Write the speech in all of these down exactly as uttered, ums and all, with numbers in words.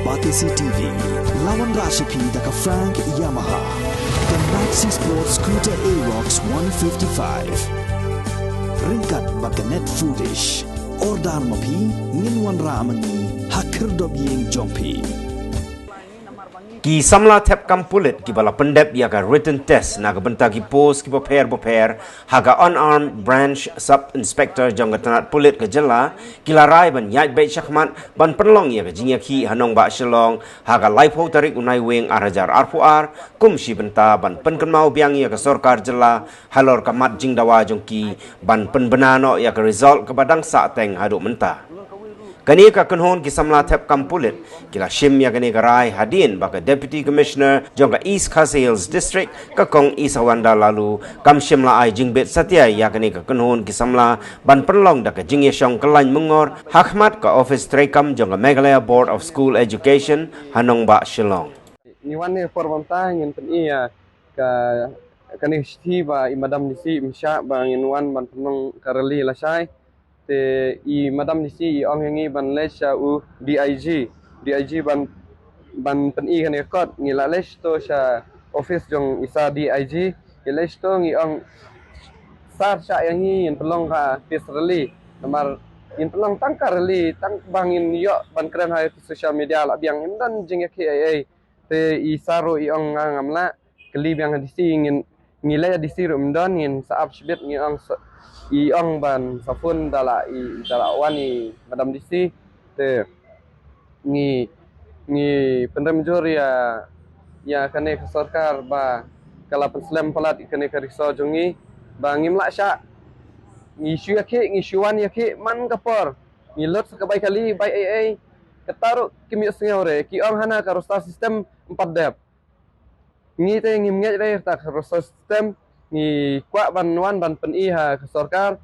Batesi T V, la wanrah sha phi da ka Frank Yamaha, ka Maxi Sport Scooter Aerox one fifty-five. Ryngkat bad ka Net Foodish. Order ma phi, ngin wanrah ma ngi ha khyrdop ïing jong phi. Ki samla thep kam pulit kiba la pyndep ïa ka written test na ka bynta ki post kiba pher bapher ha ka Unarmed Branch Sub Inspector jong ka tnat pulit ka jylla, ki la rai ban ïaid beit shakhmat ban pynlong ïa ka jingïakhih ha nongbah Shillong ha ka laiphew tarik u Naiwieng ar hajar arphew ar, kum shi bynta ban pynkynmaw biang ïa ka sorkar jylla halor ka mat jingdawa jong ki ban pynbna noh ïa ka result kaba dang sah teng haduh mynta. Kane ka kynhun ki samla thep kam pulit ki la shim ïa kane ka rai hadien ba ka Deputy Commissioner jong ka East Khasi Hills District, ka Kong Isawanda Laloo, kam shym la ai jingbit satia ïa kane ka kynhun ki samla ban pynlong da ka jingïashong kyllain myngor ha khmat ka ophis treikam jong ka Meghalaya Board of School Education ha nongbah Shillong. Ngi wan ne por ba mynta ngin pyni ïa ka, kane ka shithi ba i Madam D C im shah ba ngin wan ban pynlong ka rally lashai. Te i Madam D C i ong ïa ngi ban leit sha u D I G, D I G ban, ban pyni kane ka kot. Ngi la leit to sha office jong i Sir D I G, ngi leit to ngi ong Sir shah ïa ngi ngin pynlong ka peace rally. Namar ngin pynlong tang ka rally, tang ba ngin ïoh ban kren ha social media la biang, ngim don jingïakhih ei ei. Te i Sir ruh i ong nga ngam lah. Kylli biang ha D C, ngin, ngi leit ha D C ruh ym don, ngin sa ap shibit, ngi ong sa, i ong ban sa phone da la i, da la wan i Madam D C. Te ngi, ngi pynrem jur ïa, ïa kane ka sorkar ba ka la pynslem palat ïa kane ka resort jong ngi ba ngim lah shah. Ngi shu ïakhih, ngi shu wan ïakhih man ka por. Ngi lut sa ka bai kali, bai ei ei. Kata ruh kim ïohsngew re, ki ong hana ka roster system ym pat dep. Ngi te ngim ngeit re ta ka roster system, ngi kwah ban wan ban pyni ha ka sorkar.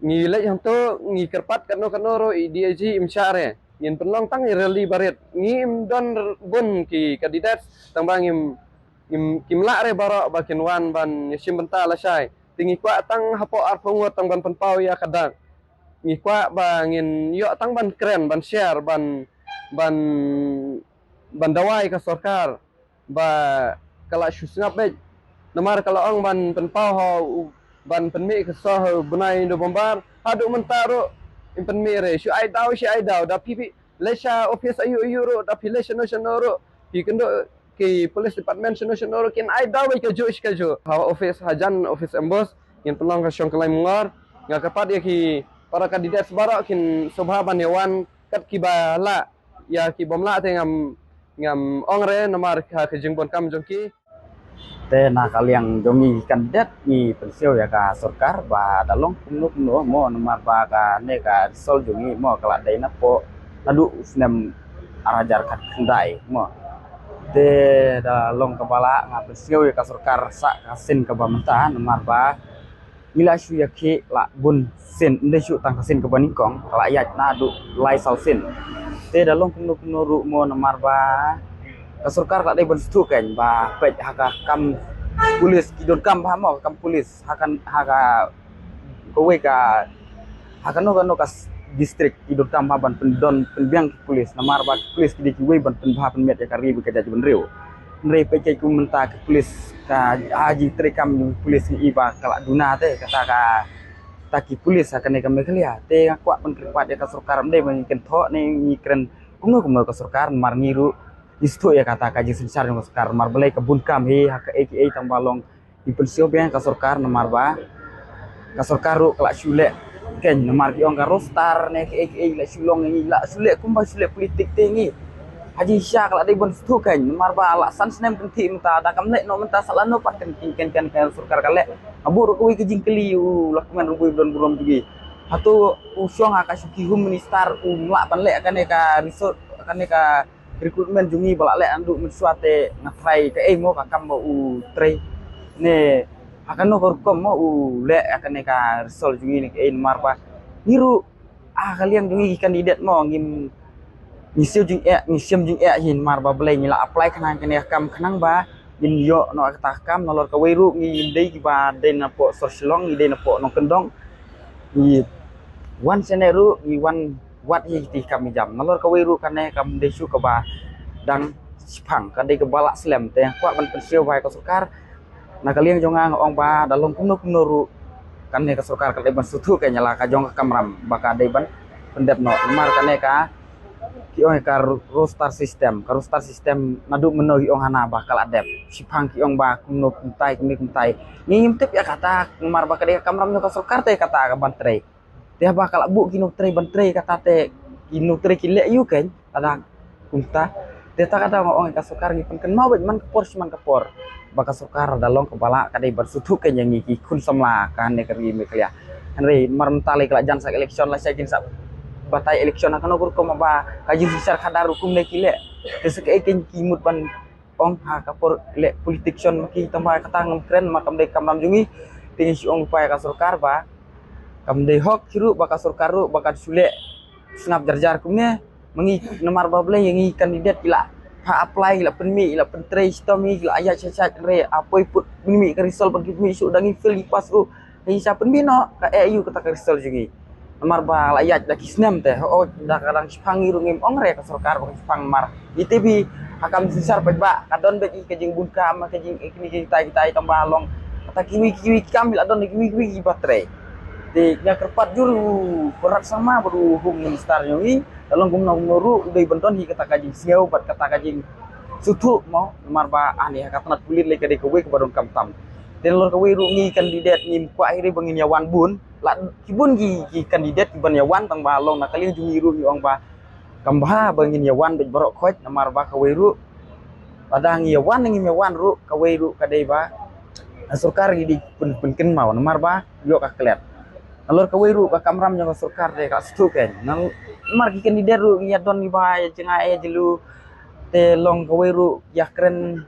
Ngi leit hangto, ngi kyrpad katno katno ruh i D I G im shah re. Ngin pynlong tang i rally barit. Ngim don bun ki candidates, tang ba ngim, ngim, kim lah re baroh ba kin wan ban ïashim bynta lashai. Te ngi kwah tang hapoh arphew ngut tang ban pynpaw ïa ka dak. Ngi kwah ba ngin ïoh tang ban kren, ban share, ban, ban, ban dawa ïa ka sorkar ba ka la shu sngap beit. Namar ka la ong ban pynpaw ha u, ban pynmih ka sor ha u bnai November. Haduh mynta ruh im pynmih re. Shu ai daw, shu ai daw. Da phi, phi leit sha office aïu aïu ruh, da phi leit shano shano ruh, phi kynduh ki police department shano shano ruh, kin ai daw beit kajuh shi kajuh. Ha office hajan, office M B O S, ngin pynlong ka shong kyllain myngor. Nga kyrpad ïa ki para candidates baroh kin sngewbha ban ïa wan kat kiba lah. Ïa ki bym lah te ngam, ngam ong re namar ka, ka jingbun kam jong ki. Te na ka liang jong ngi ki candidates ngi pynsngew ïa ka sorkar ba da long kumno kumno mo, namar ba kane ka result jong ngi mo ka la dei napoh naduh u snem ar hajar khatkhyndai mo. Te da long kaba lah nga pynsngew ïa ka sorkar sa ka sien kaba mynta namar ba ngi la shu ïakhih la bun sien, ym dei shu tang ka sien kaba nyngkong, ka la ïaid naduh lai saw sien. Te da long kumno kumno ruh mo namar ba ka sorkar ka la dei ban sngewthuh kein ba peit ha ka kam pulit ki donkam bha mo, ka kam pulit ha ka, ha ka kawei ka, ha kano kano ka s-, district ki donkam bha ban pyndon pynbiang ki pulit namar ba ki pulit ki dei kiwei ban pynbha pynmiat ïa ka ri bad ka jaitbynriew. Hynrei peit kein kum mynta ki pulit ka, ha jingtreikam jong ki pulit ngi i ba ka la duna te kata ka, ta ki pulit ha kane ka Meghalaya. Te nga kwah pynkyrpad ïa ka sorkar, ym dei ba ngi kynthoh ne ngi kren kumno kumno ka sorkar, namar ngi ruh ngi sngewthuh ïa kata ka jingsynshar jong ka sorkar, namar balei ka bun kam hi ha kaei kaei, tang ba long ngi pynsngew biang ka sorkar namar ba ka sorkar ruh ka la shu leh kein, namar ki ong ka roster ne kaei kaei la shu long, ngi la shu leh kumba shu leh politik te ngi. Ha jingshisha ka la dei ban sngewthuh kein namar ba la san snem kynthih mynta, da kam leh noh mynta sa lano pat kein, kein, kein, kein sorkar ka leh. Nga buh ruh kawei ka jingkylli u la kmen ruh bui ba don burom jong ngi. Hato u shong ha ka shuki Home Minister u lah ban leh kane ka resort, kane ka recruitment jong ngi ba la leh naduh mynshuwa te, nga tharai kaei mo ka kam ba u trei ne ha kano ka rukom mo u leh ïa kane ka result jong ngi ne kaei, namar ba ngi ruh ha ka liang jong ngi ki candidate mo ngim, ngi siew jingeh, ngi shem jingeh hi namar ba balei ngi la apply khnang kane ka kam khnang ba ngin ïoh noh kata ka kam. Nalor kawei ruh ngi dei kiba dei napoh sor Shillong, ngi dei napoh nongkyndong, ngi wan shane ruh ngi wan wat hi ti kam i jam. Nalor kawei ruh kane kam dei shu kaba dang shipang, ka dei kaba lah slem. Te kwah ban pynsngew ba ka sorkar, na ka liang jong nga nga ong ba da long kumno kumno ruh kane ka sorkar ka dei ban sngewthuh ka ïa la ka jong ka kamram ba ka dei ban pyndep noh. Namar kane ka ki ong ka roster system, ka roster system naduh mynno ki ong hana ba ka la dep. Shipang ki ong ba kumno kumtai kumno kumtai. Ngi ngim tip ïa kata namar ba ka dei ka kamram jong ka sorkar te kata ka ban trei. Te haba ka la buh ki nongtrei ban trei kata te ki nongtrei ki leh ïa u kein, lada kumta. Te ta kata nga ong ka sorkar ngi pynkynmaw beit man ka por sha man ka por ba ka sorkar da long kaba lah ka dei ban sngewthuh kein ïa ngi ki khun samla kane ka ri Meghalaya. Hynrei mar mynta lei ka la jan sa election, lashai kin sa batai election ha kano ka rukom ba ka jingsynshar khadar ruh kumne ki leh. Te sa kaei kein ki mut ban ong ha ka por leh politician ma ki, tang ba kata ngam kren, ma kam dei kamram jong ngi. Te ngi shu ong ïa ka sorkar ba kam dei hok ki ruh ba ka sorkar ruh ba kan shu leh sngap jar jar kumne. Ma ngi namar ba balei ïa ngi candidate ki la pha apply, ki la pynmih, ki la pyntrei shitom, ki la ïaid shait shait, hynrei hapoi put pynmih ka result ban ki pynmih shuh, da ngi fail, ngi pass ruh, ngi sa pynmih noh ka A U kata ka result jong ngi. Namar ba la ïaid da ki snem te, ho, da ka dang shipang ngi ruh ngim ong re ka sorkar ba ka shipang namar ïa te phi ha kam synshar paidbah ka don beit ka jingbun kam, ka jing, eh, kine kitai kitai, tang ba long kata kiwei kiwei ki kam la don kiwei kiwei kiba trei. Te nga kyrpad jur u Conrad Sangma bad u Home Minister jong ngi, da long kumno kumno ruh u dei ban don hi kata ka jingsngew bad kata ka jingsngewthuh mo, namar ba ani ha ka tnat pulit lei ka dei kawei kaba donkam tam. Te nalor kawei ruh ngi candidate ngim kwah hi re ba ngin ïa wan bun. La ki bun ki, ki candidate kiban ïa wan, tang ba long na ka liang jong ngi ruh ngi ong ba kam bha ba ngin ïa wan beit baroh khoit, namar ba kawei ruh lada ngi ïa wan ngim ïa wan ruh kawei ruh ka dei ba ka sorkar ngi dei pyn, pynkynmaw namar ba ïoh ka klet. Nalor kawei ruh ka kamram jong ka sorkar te ka sngewthuh kein. Namar ki candidate ruh ngi ïa don kiba ïa jngai ïa jylliew, te long kawei ruh ïa kren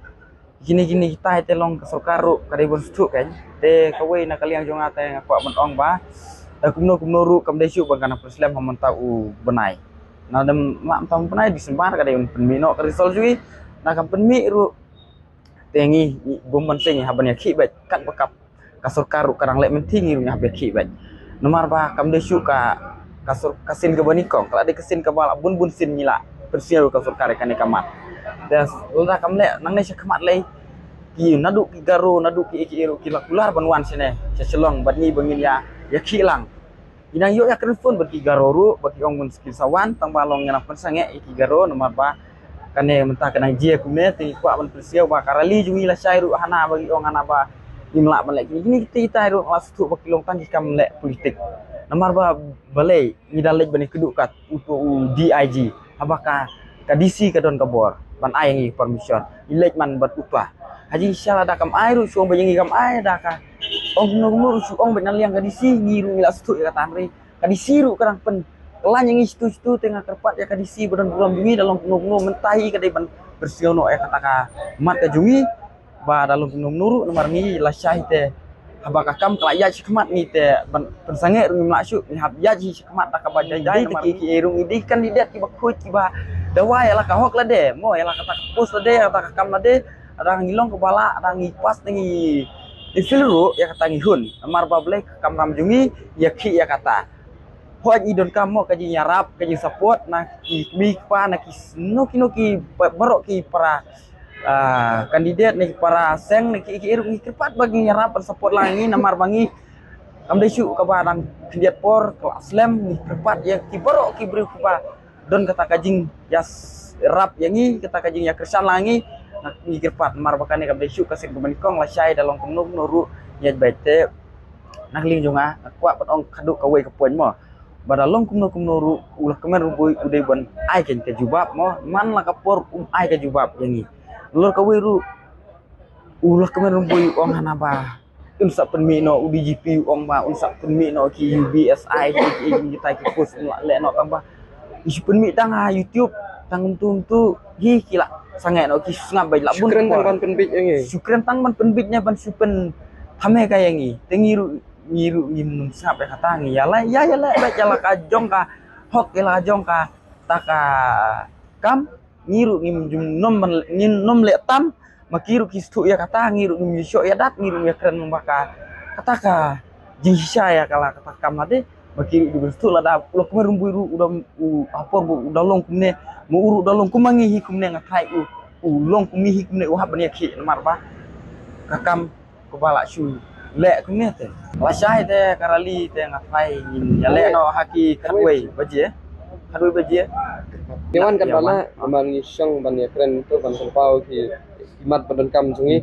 kine kine kitai, te long ka sorkar ruh ka dei ban sngewthuh kein. Te kawei na ka liang jong nga te nga kwah ban ong ba da kumno kumno ruh kam dei shuh ban kan pynslem ha mynta u bnai. Na dem ma mynta u bnai December ka dei ban pynmih noh ka result jong ngi. Na kam pynmih ruh te ngi, ngi bym ban seng ngi hap ban ïakhih beit kat ba kap. Ka sorkar ruh ka dang leh mynta, ngi ruh ngi hap ïakhih beit. Namar ba kam dei shuh ka, ka sor, ka sien kaba nyngkong, ka la dei ka sien kaba la bun bun sien ngi la pynsngew ka sorkar ïa kane ka mat. Te lada kam leh nangne sha khmat lei, ki naduh ki Garo, naduh ki, ki, ki ruh ki la kular ban wan shane sha Shillong bad ngi ba ngin ïa, ïakhih lang. Ngi dang ïoh ïa kren phone bad ki Garo ruh ba ki ong ban skim sa wan, tang ba long ngi nang pynsangeh ïa ki Garo namar ba kane mynta ka dang jia kumne. Te ngi kwah ban pynsngew ba ka rally jong ngi lashai ruh hana ba ngi ong hana ba ngim lah ban leh kine kine kitai ruh, la sngewthuh ba ki long tang ki kam leh politik. Namar ba balei ngi da leit ban ïakynduh kat uto u D I G. Haba ka, ka D C ka don ka bor ban ai ngi permission, ngi leit man bad uta. Ha jingshisha lada kam ai ruh shu ong ba ïa ngi kam ai, da ka ong kumno kumno ruh shu ong beit na liang ka D C, ngi ruh ngi la sngewthuh ïa kata, hynrei ka D C ruh ka dang pynkylla ïa ngi shitu shitu. Te nga kyrpad ïa ka D C ba don burom jong ngi, da long kumno kumno mynta hi ka dei ban pynsngew noh ïa kata ka mat ka jong ngi ba da long kumno kumno ruh namar ngi lashai te haba ka kam ka la ïaid sha khmat ngi te ban pynsangeh ruh ngim lah shuh, ngi hap ïaid hi sha khmat da kaba jai jai. Namar ki, ki ruh ngi dei candidate kiba khuid kiba dawa ïa la ka hok lade mo, ïa la kata ka post lade, ïa kata ka kam lade. Lada ngi long kaba lah, lada ngi pass, ngi, ngi fail ruh ïa kata ngi hun. Namar ba balei ka kamram jong ngi ïakhih ïa kata. Hooid ngi donkam mo ka jingïarap, ka jingsupport na ki kmie ki kpa, na kino kino ki ba-, baroh ki para, ah, candidate, na ki para seng, na ki, ki ruh ngi kyrpad ba ki ïarap ban support lang ngi namar ba ngi kam dei shuh kaba dang khyndiat por ka la slem. Ngi kyrpad ïa ki baroh ki briew kiba don kata ka jingïarap ïa ngi, kata ka jingïakyrshan lang ngi. Ngi kyrpad namar ba kane kam dei shuh ka sien kaba nyngkong, lashai da long kumno kumno ruh ngi ïaid beit. Te na ka liang jong nga nga kwah ban ong khatduh kawei ka point mo, ba da long kumno kumno ruh u Lahkmen Rymbui u dei ban ai kein ka jubab mo, man la ka por um ai ka jubab ïa ngi. Nalor kawei ruh u Lahkmen Rymbui u ong hana ba un sa pynmih noh, u D G P u ong ba un sa pynmih noh ki U B S I, ki, ki, ki, kita ki post, um lah leh noh, tang ba ngi shu pynmih tang ha YouTube, tang kumtu kumtu hi ki la sangeh noh, ki sngap beit, la bun. Shu kren tang ban pynbeit ïa ngi. Shu kren tang ban pynbeit ne ban shu pynthame ka ïa ngi. Te ngi ruh, ngi ruh ngim sngap ïa kata, ngi ïa la, ïa, ïa la, ïa la ka jong ka hok, ïa la ka jong kata ka kam. Ngi ruh ngim jum nym ban, ngim nym leh tam. Ma ki ruh ki sngewthuh ïa kata, ngi ruh ngim ïashoh ïadat, ngi ruh ïakren ba ka, kata ka jingshisha ïa ka la kata ka kam lade. Ba ki ruh u dei ban sdang lada u la kmen rumbui ruh u da u hapor ba u da long kumne. Ma u ruh da long kum ma ngi hi kumne nga trai u. U long kum ngi hi kumne u hap ban ïa ki namar ba ka kam kaba la shu leh kumne te. La shai te ka rally te nga trai ngin ïa leh noh ha ki khatwei baje. Khatwei baje. Ïa wan kan bala namar ngi shong ban ïa kren to ban kynpaw ki mat ba donkam jong ngi.